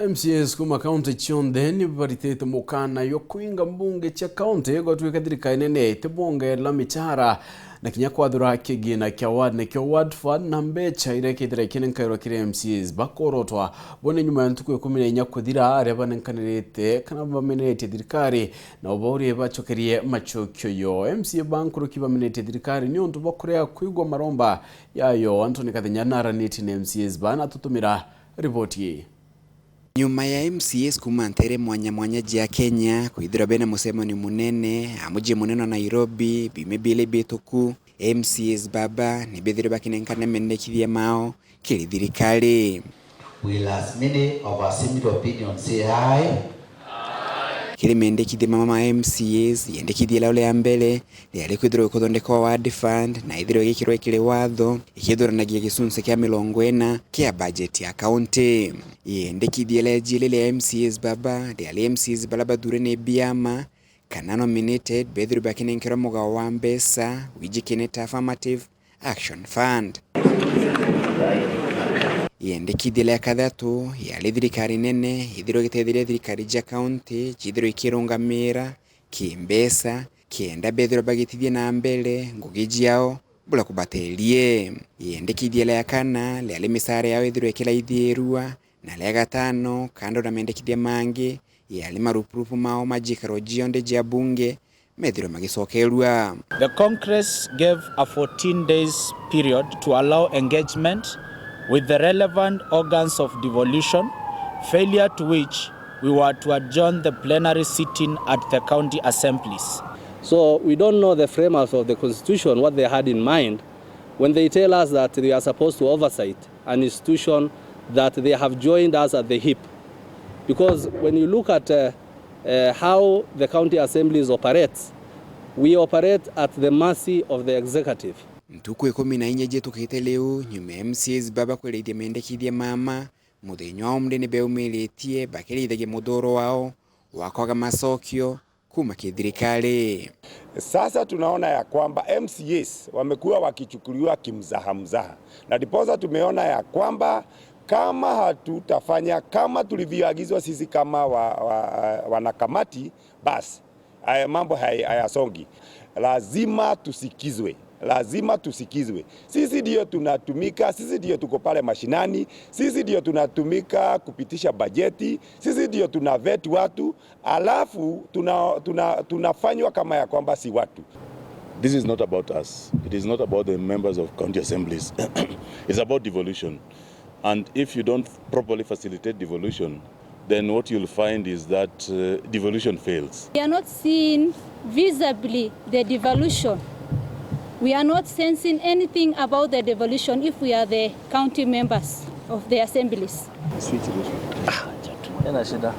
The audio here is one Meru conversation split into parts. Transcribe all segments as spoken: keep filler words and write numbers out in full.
M C As kuma kaunti cionthe ni baritite mukana jwa kwinga mbunge cia kaunti gwatuika thirikari nene itibongera michara na kinya kwathura kigina kia ward, nikio ward fund na mbecha iria ikithira ikinenkairwa kiri M C As bakorotwa bone nyuma ya ntuku ikumi na inya kuthira aria banenkanirite kana bameneretie thirikari na ubaurie bacokerie macokio yo. M C A ba nkuruki bamenetie thirikari ni untu bwa kurea kwigua maromba yayo. Anthony Kathenya naranitie na M C As bana tutumira riboti ii. Nyuma ya M C As kuma ntere mwanya mwanya jia Kenya kwithirwa bena mucemanio munene a muji munene wa Nairobi biumia biiri bituku, M C As baba ni bethirwe bakinenkana mendekithia mao kiri thirikari. Will as many of a similar opinion say aye? Kiri mendekithia mama ma M C As, yendekithia lao ria mbere riari kwithirwa ikuthondekwa ward fund na ithirwe igikirwa ikiri watho, ikithuranagia gicunci kia mirongo ina kia budget ya county. Yendekithia ria jiri ria M C As baba riari M C As bara bathure ni biama kana nominated bethirwe bakinenkerwa mugao wa mbeca wijikine ta affirmative Action Fund. Yendekithia ria kathatu yari thirikari nene ithirwe igitetheria thirikari cia kaunti cithirwe ikirungamira kimbeca kenda bethirwe bagitithia na mbere ngugi ciao bura kubaterie. Yendekithia ria kana riari micara yao ithirwe ikiraithirua, na ria gatano kando na mendekithia mangi yari marupurupu mao ma jikaro cionthe jia bunge methirwe magicokerua. The Congress gave a fourteen days period to allow engagement with the relevant organs of devolution, failure to which we were to adjourn the plenary sitting at the county assemblies. So we don't know the framers of the constitution, what they had in mind when they tell us that they are supposed to oversight an institution that they have joined us at the hip. Because when you look at, uh, uh, how the county assemblies operates, we operate at the mercy of the executive. Ntuku ikumi na inya jitukite riu nyuma ya M C As baba kwirithia mendekithia mama, muthenya wa umri ni beumiritie bakirithagia muthuro wao wa kwaga macokio kuma ki thirikari. Sasa tunaona ya kwamba M C As wamekuwa wakichukuliwa kimzaha mzaha, na ndiposa tumeona ya kwamba kama hatutafanya kama tulivyoagizwa sisi kama wa, wa, wanakamati, basi haya mambo hay-, hayasongi. Lazima tusikizwe, lazima tusikizwe. Sisi ndio tunatumika, sisi ndio tuko pale mashinani, sisi ndio tunatumika kupitisha bajeti, sisi ndio tuna vet watu, alafu tuna, tuna, tunafanywa kama ya kwamba si watu. This is not about us. It is not about the members of county assemblies. It's about devolution. And if you don't properly facilitate devolution, then what you'll find is that, uh, devolution fails. We are not seeing visibly the devolution. We are not sensing anything about the devolution if we are the county members of the assemblies. Switch this one. Ah, ina shida.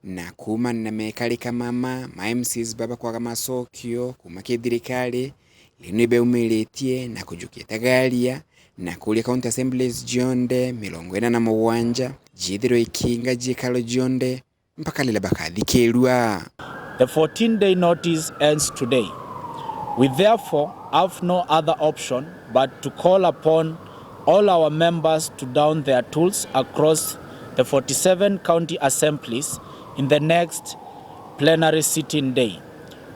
Na kuumania na mekarika mama ma M Cs baba kwaga macokio kuuma ki thirikari, riu ni beumiritie na kujukia tagaria na kuuria county assemblies cionthe mirongo ina na mugwanja ciithirwe ikiinga ciikaro cionthe mpaka riria bakathikirua. The fourteen day notice ends today. We therefore have no other option but to call upon all our members to don their tools across the forty-seven county assemblies in the next plenary sitting day.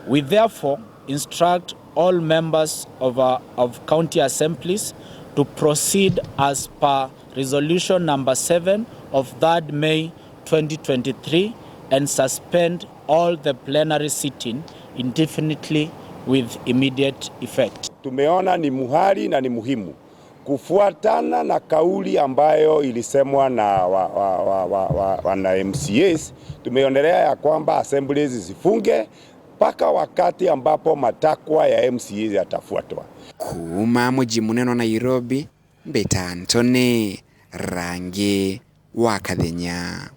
We therefore instruct all members of, uh, of county assemblies to proceed as per resolution number seven of third May twenty twenty-three and suspend all the plenary sitting indefinitely with immediate effect. Tumeona ni muhali na ni muhimu kufuatana na kauli ambayo ilisemwa na wa, wa, wa, wa, wa, wana M C As, tumeonelea ya kwamba assemblies zifunge mpaka wakati ambapo matakwa ya M C As yatafuatwa. Kuuma muji munene wa Nairobi, mbita Anthony Rangi wa Kathenya.